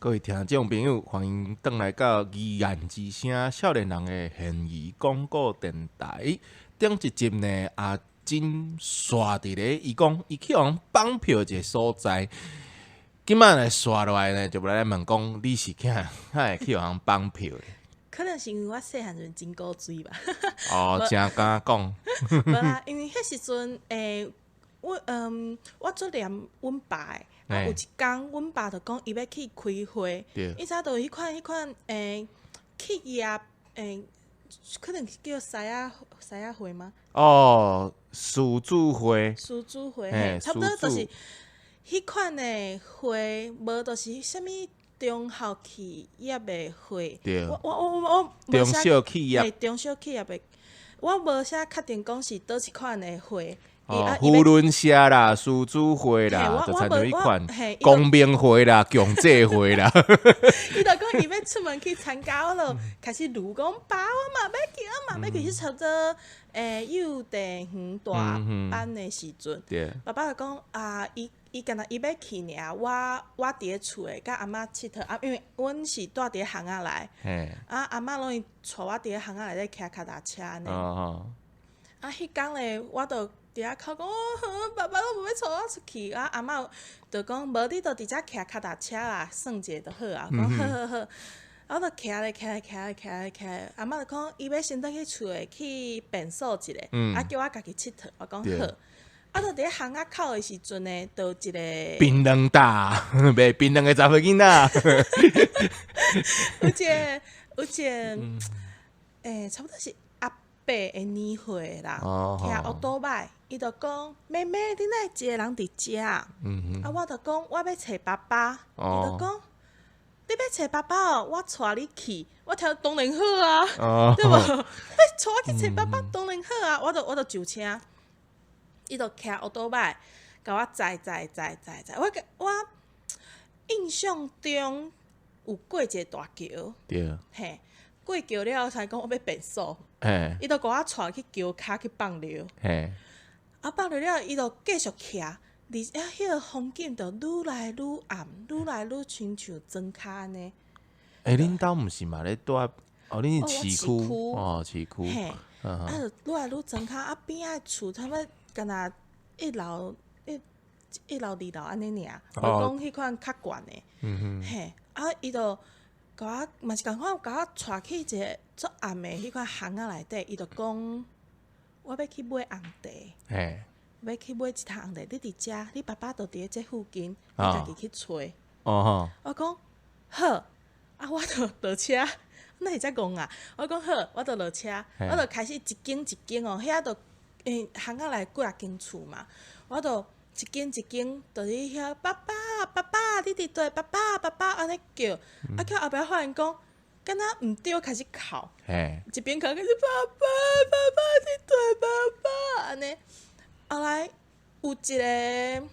各位聽眾朋友，歡迎轉來到議案之聲少年人的懸疑廣播電台。頂一集呢，阿珍煞佇咧，伊講伊去予人綁票一个所在。今仔來煞落來呢，就欲來問講你是去哪會去予人綁票的？可能是因為我細漢陣真古錐吧。哦，誠敢講。無啦，因為彼時陣，我足黏阮爸的，啊，有一工，阮爸就講伊欲去開會，伊早就彼款彼款企業可能叫獅仔會嗎？哦，獅子會。獅子會，嘿，差不多就是彼款的會，無就是啥物中小企業的會。我中小企業。嘿，中小企業的，我無啥確定講是佗一款的會。哦，扶輪社啦，獅子會啦，就親像彼款，光明會啦，共濟會啦。伊就講伊欲出門去參加，我就開始盧講爸，我嘛欲去，我嘛欲去。是差不多幼稚園大班的時陣，爸爸就講啊，伊敢若伊欲去爾，我佇咧厝的，佮阿嬤𨑨迌啊，因為阮是蹛佇咧巷仔內，啊阿嬤攏會帶我佇咧巷仔內底騎跤踏車按呢。啊，彼工咧，我就佇遐哭講，爸爸攏無欲帶我出去，啊阿嬤就講無你就佇遮騎跤踏車啦，耍一下就好啊。講好好好，我就騎咧騎咧騎咧騎咧騎，阿嬤就講伊欲先轉去厝的去便所一下，啊叫我家己𨑨迌，我講好。啊，就佇咧巷仔口的時陣呢，就有一個檳榔擔，賣檳榔的查某囡仔。有一個，差不多是阿伯的年歲啦，騎烏多擺，伊就講：妹妹，你哪會一个人佇遮？啊，我就講我欲揣爸爸，伊就講你欲揣爸爸哦，我帶你去。我聽當然好啊，對無？欲帶我去揣爸爸，當然好啊，我就上車。伊就騎烏多擺，共我載載載載載。我印象中有過一个大橋，嘿，過橋了後才講我欲便所，伊就共我帶去橋跤去放尿，啊放尿了，伊就繼續騎，而且彼个風景就愈來愈暗，愈來愈親像莊跤按呢。欸，恁兜毋是嘛咧蹛？哦，恁是市區哦，市區。嘿，啊，就愈來愈莊跤，啊邊仔厝差不多敢若一樓一樓二樓按呢爾，無講彼款較懸的。嘿，啊，伊就共我嘛是仝款，共我帶去一个足暗的彼款巷仔內底，伊就講我欲去買紅茶，欲去買一桶紅茶，你佇遮，你爸爸就佇咧這附近，你家己去揣。我講好，啊，我就落車，哪會遮戇啊？我講好，我就落車，我就開始一間一間哦，遐就因為巷仔內幾若間厝嘛，我就一間一間，就佇遐爸爸爸爸，你佇佗？爸爸爸爸按呢叫，啊，去後壁發現講，敢若毋對，開始哭，一邊哭開始爸爸爸爸佇佗？爸爸按呢，後來有一个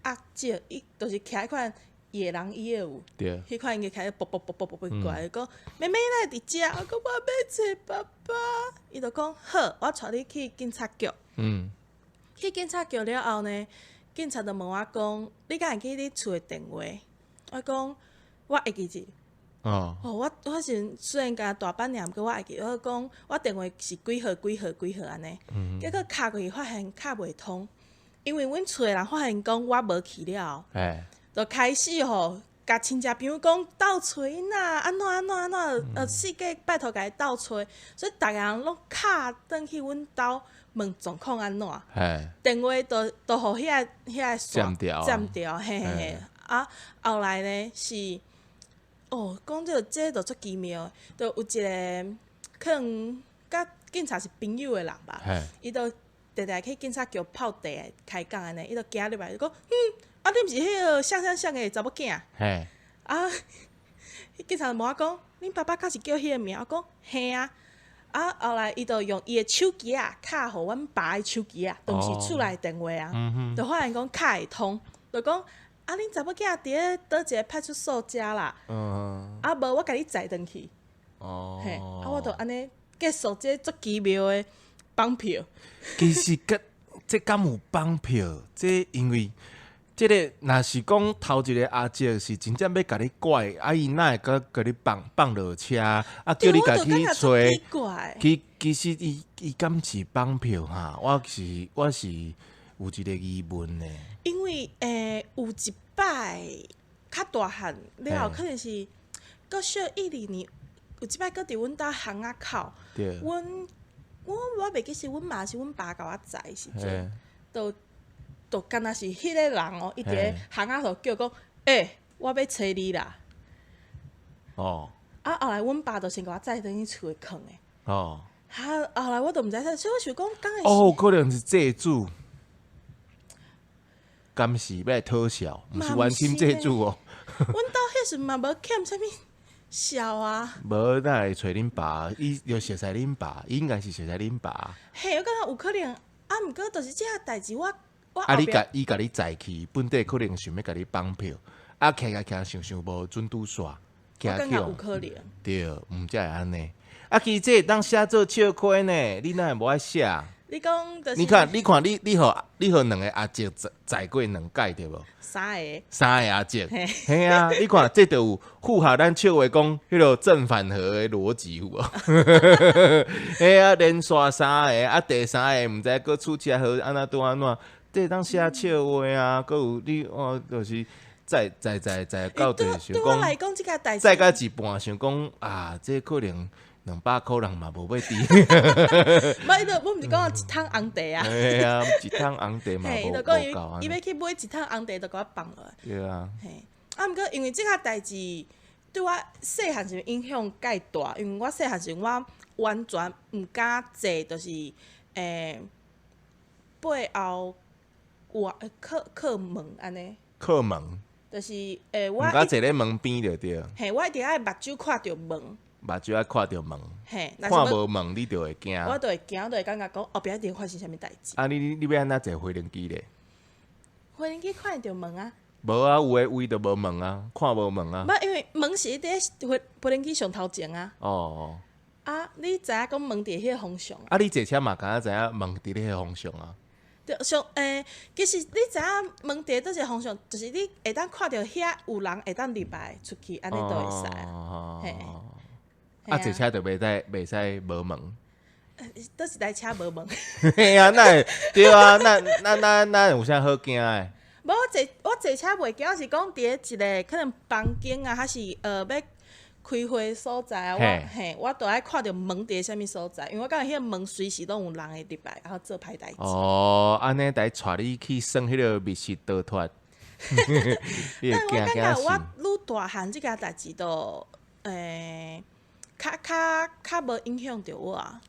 阿叔，伊就是騎彼款野狼椅的有，彼款伊開始噗噗噗噗噗噗過來，講妹妹哪會佇遮？我講我欲揣爸爸，伊就講好，我帶你去警察局。去警察局了後呢，警察就問我講：你敢會記你厝的電話？我講我會記住。哦，我時陣雖然敢若大班爾，毋過我會記。我講我電話是幾號幾號幾號按呢。結果敲過去發現敲袂通，因為阮厝的人發現講我無去了後，就開始吼，共親戚朋友講鬥揣𪜶啊，按怎按怎按怎，四界拜託共伊鬥揣，所以逐个人攏敲轉去阮兜問狀況按怎，電話都予彼個線佔掉，嘿嘿嘿。啊，後來呢是，哦，講這就足奇妙，就有一个可能佮警察是朋友的人吧，伊就定定去警察局泡茶開講按呢，伊就行入來就講，啊，你毋是彼个啥啥啥的查某囝？啊，警察就問我講，恁爸爸敢是叫彼个名？我講嘿啊。啊，後來伊就用伊的手機仔敲予阮爸的手機仔，當時厝內電話啊，就發現講敲會通，就講啊，恁查某囝佇咧佗一个派出所遮啦，啊無我共你載轉去。嘿，啊我就按呢結束這足奇妙的綁票。其實佮這敢有綁票？這因為這个若是講頭一个阿叔是真正欲共你拐，啊伊哪會閣共你放放落車，啊叫對，你家我就感去覺足揣奇怪。其其實伊伊敢是綁票哈？我是我是有一個疑問呢。因為有一擺較大漢了後，可能是閣小一二年，有一擺閣佇阮兜巷仔口，阮我我袂記是阮媽是阮爸共我載的時陣，就就敢若是彼个人哦，伊佇咧巷仔口叫講，欸，我欲揣你啦！啊，後來阮爸就先共我載轉去厝內囥的。啊，後來我都毋知影，所以我想講，敢會是哦，可能是債主，敢是欲來討數，毋是冤親債主哦。阮兜彼時嘛無欠啥物數啊。無，哪會揣恁爸？伊就熟似恁爸，伊應該是熟似恁爸。嘿，我感覺有可能，啊，毋過就是這個代誌，我我啊，後壁你共伊共你載去，本底可能想欲共你綁票，啊，徛徛徛想想無準拄煞，我感覺有可能。對，毋才會按呢。啊，其實這會當寫做笑詼呢，你哪會無愛寫？你講就是你看，你看，你你予你予兩个阿叔載載過兩擺對無？三个。三个阿叔，嘿啊！你看，這就有符合咱笑話講彼个正反合的邏輯有無？嘿啊，連續三个，啊，第三个毋知閣出車禍按怎拄按怎，這會當寫笑話啊！閣有你哦，就是載載載載到底想對我來講，講，這個代誌載到一半想講啊，這可能200箍人嘛無欲佇。無，伊就我毋是講一桶紅茶啊。嘿啊，一桶紅茶嘛嘿，伊無就講無夠伊伊欲去買一桶紅茶，就共我放落來。對啊。嘿，啊，毋過因為這個代誌對我細漢時影響蓋大，因為我細漢時我完全毋敢坐，就是背後有靠靠門按呢。靠門。就是我毋敢坐咧門邊就對。嘿，我一定愛目睭看著門。目睭愛看著門。嘿，看無門你就會驚。我就會驚，我就會感覺講後壁一定發生啥物代誌。啊，你你欲按怎坐飛輪機咧？飛輪機看會著門啊。無啊，有的位就無門啊，看無門啊。無，因為門是佇咧飛飛輪機上頭前啊。啊，你知影講門佇彼个方向？啊，你坐車嘛，敢若知影門佇咧彼个方向啊？對，上其實你知影門佇佗一个方向，就是你會當看著遐有人會當入來出去，按呢都會使。嘿。啊，坐車就袂使袂使無門。佗一台車無門。嘿啊，哪會對啊？那那那那有啥好驚的？無，我坐我坐車袂驚，我是講佇咧一个可能房間啊，還是欲開會所在啊，我嘿，我都愛看著門佇咧啥物所在，因為我感覺彼個門隨時攏有人會入來，然後做歹代誌。哦，按呢來帶你去耍彼个密室逃脫。但我感覺我愈大漢這件代誌都較較較無影響著我啊。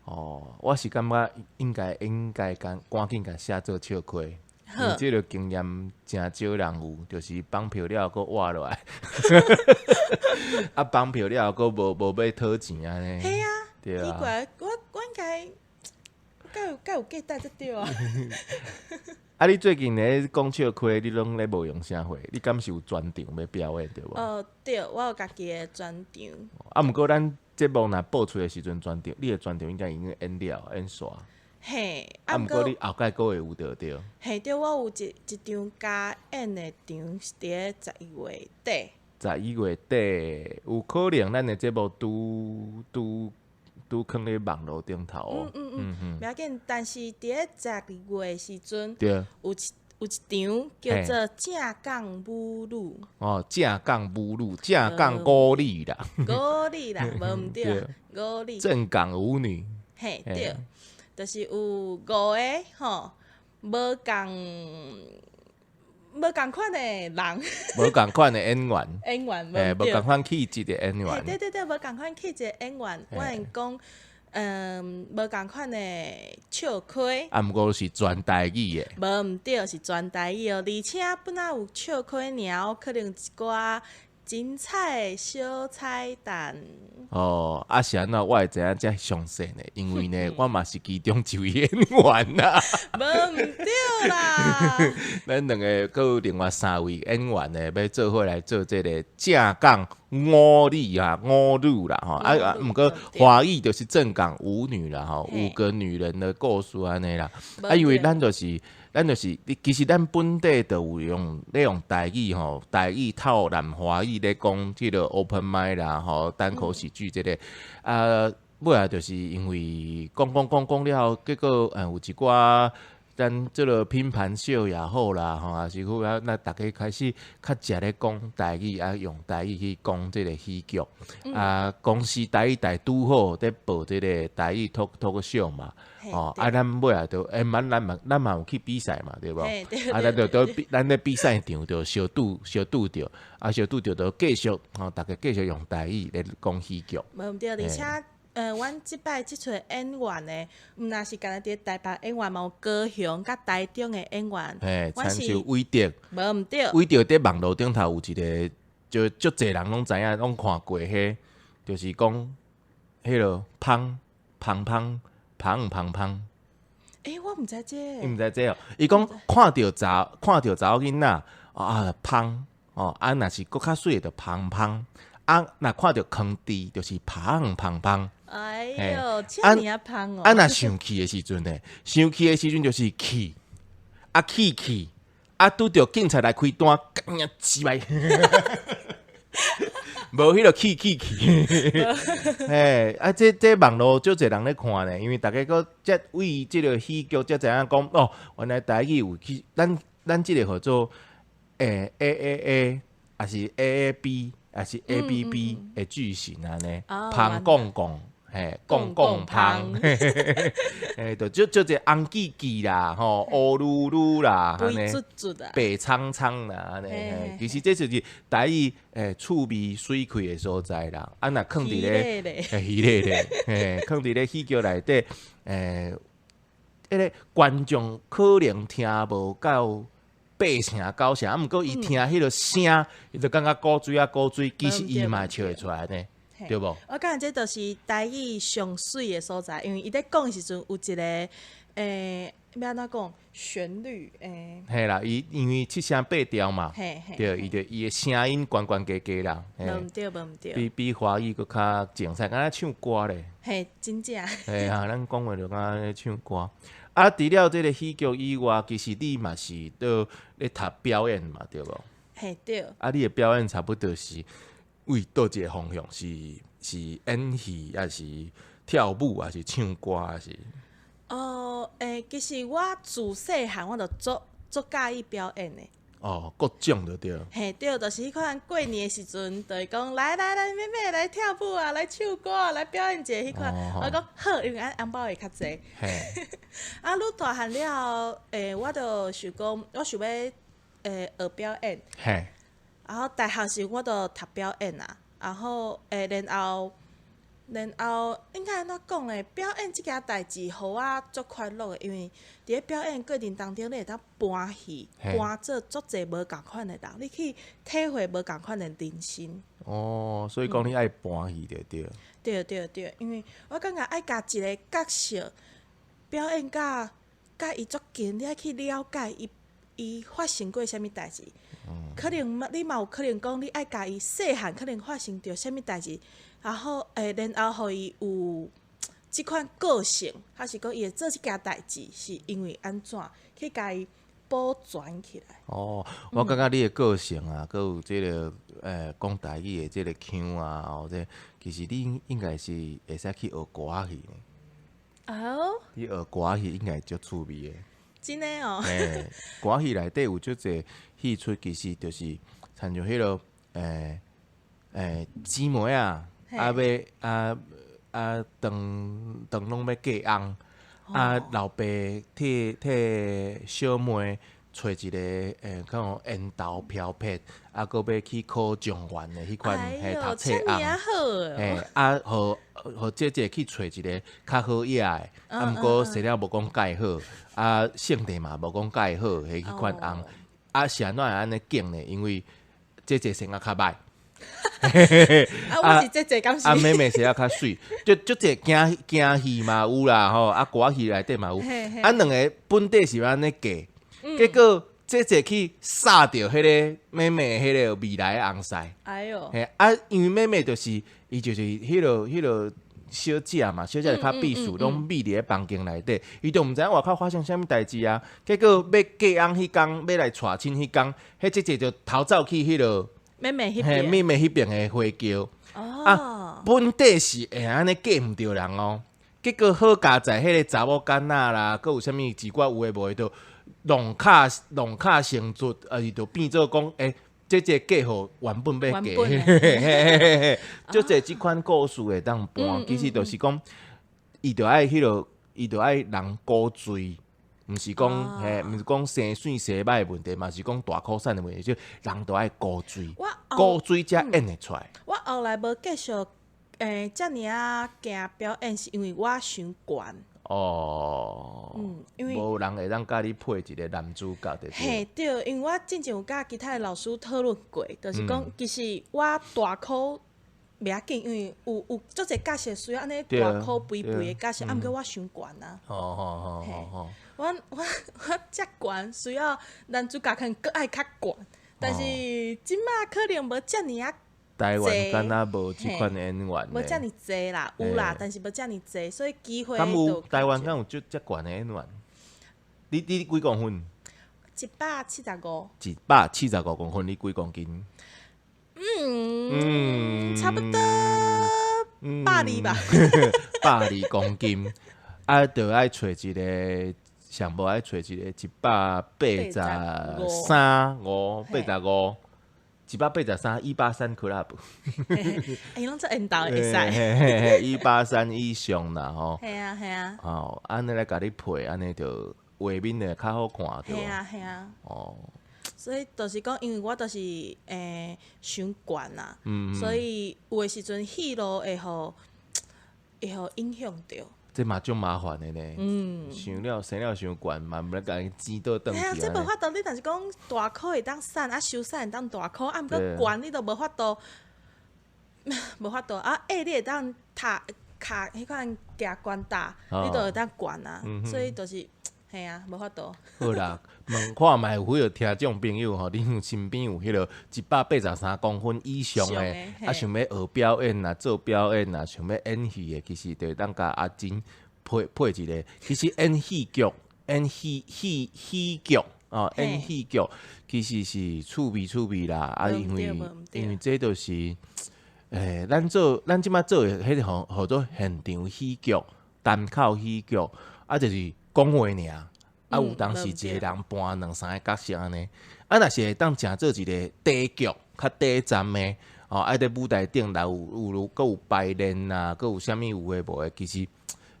哦，我是感覺應該應該趕趕緊共寫做笑詼，因為這个經驗誠少人有，就是綁票了後閣活落來，啊綁票了後閣無無欲討錢按呢。嘿啊，對啊。奇怪，我我應該該有該有價值才對啊。啊！你最近咧講笑詼，你攏咧無閒啥貨？你敢是有專場欲表演對無？對，我有家己的專場。啊，毋過咱節目若播出的時陣，專場你的專場應該已經演了，演煞。嘿，啊，毋過你後蓋閣會有著對。嘿，對，我有一一場加演的場是佇咧11月底。11月底有可能咱的節目拄拄拄囥咧網路頂頭哦。嗯嗯嗯，袂要緊，但是佇咧12月時陣，有一有一場叫做正港母女。哦，正港母女，正港五女啦。五女啦，無毋對，五女。正港五女。嘿，對，就是有五个吼，無仝無仝款的人，無仝款的演員，演員，無仝款氣質的演員。對對對，無仝款氣質的演員，我會講，無仝款的笑詼。啊，毋過是全台語的。無毋對，是全台語哦，而且本來有笑詼爾，可能一寡精彩小彩蛋。哦，啊是按怎？我會知影遮詳細呢？因為呢，我嘛是其中一位演員啊。無毋對啦。咱兩个，閣有另外三位演員呢，欲做伙來做這个正港五女啊，五女啦吼。啊啊，毋過華語就是正港五女啦吼，五個女人的故事按呢啦。啊，因為咱就是咱就是，其實咱本地就有用咧用台語吼，台語透南華語咧講這个 open mic 啦吼，單口喜劇這个啊，尾仔就是因為講講講講了後，結果有一寡咱這个拼盤秀也好啦，吼，也是好啊，那逐家開始較捷咧講台語，啊，用台語去講這个喜劇，啊，公視台語台拄好佇報這个台語 talk show 嘛，哦，啊，咱尾仔就蠻咱嘛咱嘛有去比賽嘛，對無？啊，咱就都咱咧比賽場就相拄相拄著，啊，相拄著就繼續吼，逐家繼續用台語咧講喜劇。無毋對，而且阮這擺這喙演員呢，毋若是干焦佇台北演員，嘛有高雄佮台中的演員。嘿，親像偉德，無毋對。偉德佇網路頂頭有一個，就足濟人攏知影，攏看過彼，就是講彼个芳芳芳芳芳芳。欸，我毋知這個。你毋知這哦？伊講看著查看著查某囡仔啊，芳哦，啊，若是閣較媠的就芳芳，啊，若看著囥豬就是芳芳芳。哎喲，遮爾仔芳哦！啊，若生氣的時陣呢？生氣的時陣就是氣，啊氣氣，啊拄著警察來開單，幹你雞掰！無彼个氣氣氣，嘿，啊，這這網路足濟人咧看呢，因為逐家閣才為這个喜劇才知影講哦，原來台語有去，咱咱這个號做A A A，抑是 A A B，抑是 A B B 的句型按呢，芳講講。嘿，講講芳，嘿，就足足濟紅記記啦，吼，烏嚕嚕啦，按呢，白蒼蒼啦，按呢，其實這就是台語趣味媠氣的所在啦。啊，若囥佇咧，虛咧咧，嘿，囥佇咧喜劇內底，彼个觀眾可能聽無夠八成九成，啊，毋過伊聽彼个聲，伊就感覺古錐啊古錐，其實伊嘛會笑會出來呢。對無？我感覺這就是台語上媠的所在，因為伊咧講的時陣有一个欲按怎講旋律嘿啦，伊因為七聲八調嘛，對，伊就伊的聲音懸懸低低啦，無毋對，無毋對，比華語閣較精彩，敢若唱歌咧，嘿，真正，嘿啊，咱講話就敢若咧唱歌。啊，除了這个喜劇以外，其實你嘛是都咧讀表演嘛，對無？嘿，對。啊，你的表演差不多是為佗一个方向？是是演戲，抑是跳舞，抑是唱歌，抑是？哦，其實我自細漢我就足足佮意表演的。哦，各種就對。嘿，對，就是彼款過年的時陣，就會講來來來，妹妹來跳舞啊，來唱歌啊，來表演一下彼款。我講好，因為按紅包會較濟。啊，愈大漢了後，我就想講，我想欲學表演。然後大學時我就讀表演啊，然後然後然後應該按怎講咧？表演這件代誌予我足快樂的，因為佇咧表演過程當中，你會當搬戲，搬做足濟無仝款的人，你去體會無仝款的人生。哦，所以講你愛搬戲就對。對對對，因為我感覺愛共一个角色表演甲佮伊足近，你愛去了解伊伊發生過啥物代誌。可能嘛，你嘛有可能講，你愛共伊細漢可能發生著啥物代誌，然後然後予伊有這款個性，還是講伊會做這件代誌，是因為按怎去共伊保全起來。哦，我感覺你的個性啊，閣有這个講台語的這个腔啊，哦，這其實你應該是會使去學歌仔戲。哦。你學歌仔戲應該足趣味的。真的哦。嘿，歌仔戲內底有足濟戲出，其實就是親像彼个姊妹啊，啊欲啊啊當當攏欲嫁翁，啊老爸替替小妹揣一个可能緣投飄撇，啊閣欲去考狀元的彼款嘿讀冊翁，嘿啊予予姐姐去揣一个較好額的，啊毋過生了無講蓋好，啊性地嘛無講蓋好，彼款翁，啊是按怎會按呢揀呢？因為姐姐生啊較歹。啊，我是姐姐，敢是？啊，妹妹生啊較媠，就足濟驚驚戲嘛有啦吼，啊歌仔戲內底嘛有，啊兩个本底是按呢嫁，結果姐姐去殺著彼个妹妹彼个未來的翁婿。哎喲！嘿，啊，因為妹妹就是伊就是彼个彼个小姐嘛，小姐就較秘書，攏秘佇咧房間內底，伊就毋知影外口發生啥物代誌啊。結果欲嫁翁彼工，欲來娶親彼工，彼姐姐就逃走去彼落妹妹彼嘿邊，妹妹彼邊的花轎。本底是會按呢嫁毋著人哦，結果好佳哉，彼個查某囡仔啦，閣有啥物一寡有的無的，就弄巧弄巧成拙，伊就變做講，欸，這個嫁予原本欲嫁，原本的嘿嘿嘿嘿，足濟這款故事會當搬，其實就是講，伊就愛彼落，伊就愛人古錐。毋是講嘿，毋是講生媠生歹的問題，嘛是講大箍瘦的問題，就人就愛古錐，我後古錐才演會出來。我後來無繼續遮爾仔行表演，是因為我傷懸。因為無人會當佮你配一個男主角就對。嘿對，因為我之前有佮其他的老師討論過，就是講其實我大箍袂要緊，因為有足濟角色需要按呢大箍肥肥的角色，啊毋過我傷懸啊。我遮懸需要男主角可能閣愛較懸，但是這馬可能無遮爾仔台灣敢若無這款演員無遮爾濟啦，有啦，但是無遮爾濟，所以機會敢有就台灣敢有這遮懸的演員？你幾公分？175。175公分，你幾公斤？差不多120吧。120公斤，啊，就愛揣一個，上無愛揣一個183、五、八十五，183，183 club。欸，攏做緣投會使。183以上啦吼。係啊係啊。哦，按呢來共你配，按呢就畫面會較好看，對無？係啊係啊。所以就是講，因為我就是傷懸啦，所以有的時陣戲路會予影響著。這嘛足麻煩的呢。傷了生了傷懸嘛，毋免共伊剪倒轉嘿啊，去。這無法度，你若是講大箍會當瘦，啊收瘦會當大箍，啊毋過懸你都無法度，無法度啊！矮你會當踏跤彼款行懸搭，你都會當懸啊，所以就是嘿啊，無法度。好啦，問看覓有彼落聽眾朋友吼，恁身邊有彼落183公分以上的，啊，想欲學表演啊，做表演啊，想欲演戲的，其實就會當共阿珍配配一個。其實演戲劇、演戲戲戲劇哦，演戲劇其實是趣味趣味啦。啊，因為這就是，咱這馬做的彼個吼，號做現場喜劇、單口喜劇，啊，就是講話爾。啊，有當時一個人扮兩三个角色按呢，啊，若是會當成做一個短劇，較短暫的，哦，啊，佇舞台頂來有閣有排練啊，閣有啥物有的無的，其實，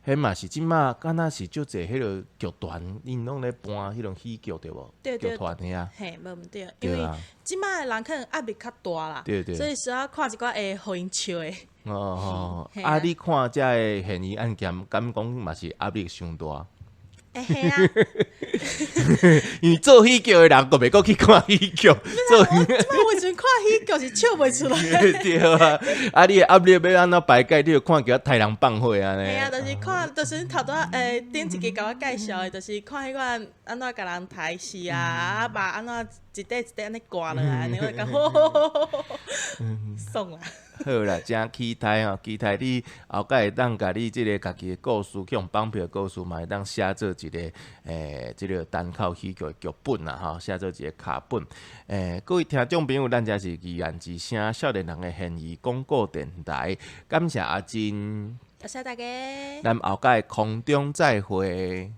彼嘛是這馬敢若是足濟彼落劇團，𪜶攏咧搬彼種喜劇對無？劇團遐。嘿，無毋對，因為這馬的人可能壓力較大啦，所以需要看一寡會予𪜶笑的。哦，啊，你看這个懸疑案件，敢講嘛是壓力傷大？欸，係啊，因為做喜劇的人，閣袂閣去看喜劇。做我這馬時陣看喜劇是笑袂出來。對啊，啊，你的壓力欲按怎排解？你就看其他殺人放火按呢。係啊，就是看，就是頭拄仔頂一个共我介紹的，就是看彼款按怎共人刣死啊，啊肉按怎一塊一塊按呢割落來，按呢我就感覺爽啦。好啦，誠期待吼，期待你後擺會當共你這个家己的故事，去予綁票的故事，嘛會當寫做一個這个單口喜劇的劇本啦吼，寫做一個腳本。各位聽眾朋友，咱這是議案之聲少年人的懸疑廣播電台，感謝阿珍，多謝大家，咱後擺空中再會。